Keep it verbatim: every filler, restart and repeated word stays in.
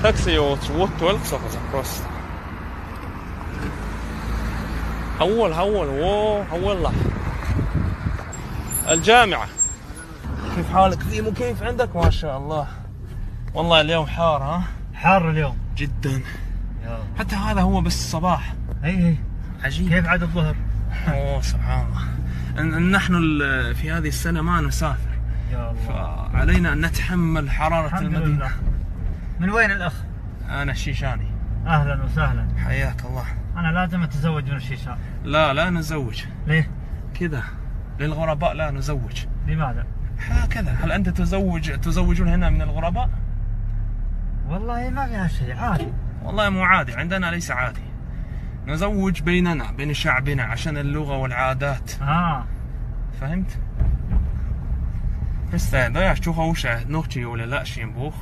Taxi och två tolv så pass cross. هول هول وو هول الله. الجامعة. كيف حالك ذيمو؟ كيف عندك؟ ما شاء الله. والله اليوم حار، ها؟ حار اليوم. جدا. يا. حتى هذا هو بس الصباح. اي اي. عجيب. كيف عاد الظهر؟ اوه، سبحان الله. إن، إن نحن ال-، في هذه السنة ما نسافر. يا الله. فعلينا أن نتحمل حرارة الحمد المدينة. لله. من وين الأخ؟ أنا الشيشاني. أهلًا وسهلًا. حياك الله. أنا لازم أتزوج من الشيشان. لا، لا نزوج. ليه؟ كذا. للغرباء لا نزوج. لماذا؟ هكذا. هل أنت تزوج، تزوجون هنا من الغرباء؟ والله ما فيها شيء، عادي. والله مو عادي، عندنا ليس عادي. نزوج بيننا، بين شعبنا، عشان اللغة والعادات. آه. فهمت؟ بس ضيع شو خوشة نوتشي ولا لا شي بوخ.